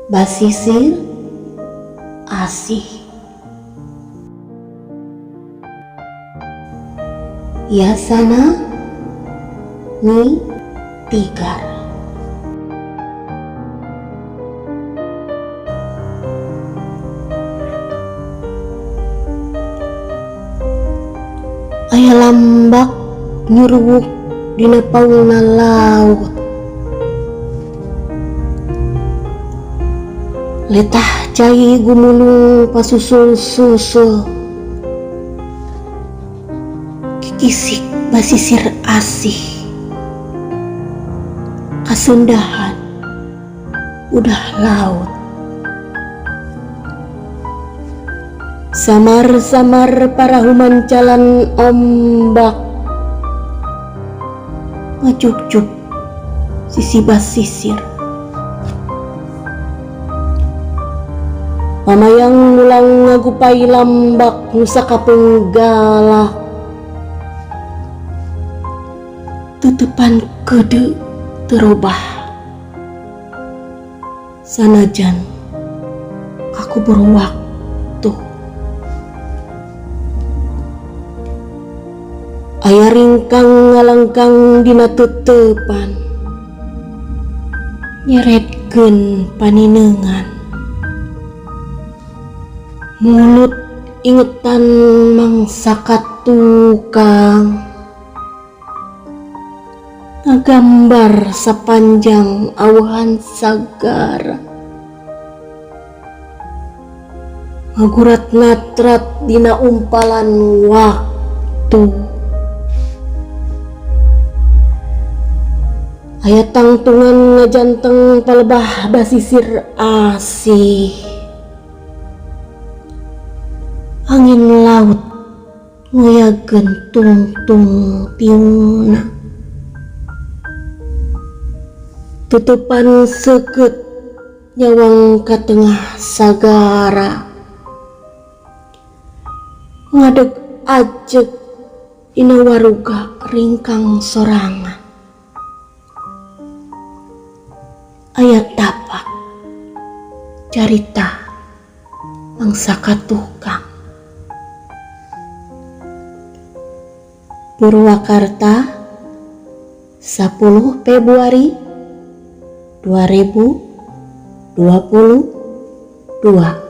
Basisir Asih. Yasana Nyi Tigar. Aya lambak nyuruwuk dina paulna laut. Letah cai gumulung pasusul-susul. Kikisik basisir asih. Kasundahan udah laut. Samar-samar parahu mancalan ombak. Ngajugjug sisi basisir. Pamayang mulang ngagupai lambak nu sakapeung galak. Tutupan keudeu teu robah. Sanajan kakubur waktu. Aya ringkang ngalengkang dina teteupan. Nyeretkeun paninengan. Mulut ingetan mangsa ka tukang. Ngagambar sapanjang awuhan sagara. Ngagurat ngatrat dina umpalan waktu. Aya tangtungan ngajanteng palebah basisir asih. Angin laut ngoyageun tungtung tiungna. Tutupan seukeut nyawang ka tengah sagara. Ngadeg ajeg dina waruga ringkang sorangan. Aya tapak carita mangsa ka tukang. Purwakarta, 10 Februari 2022.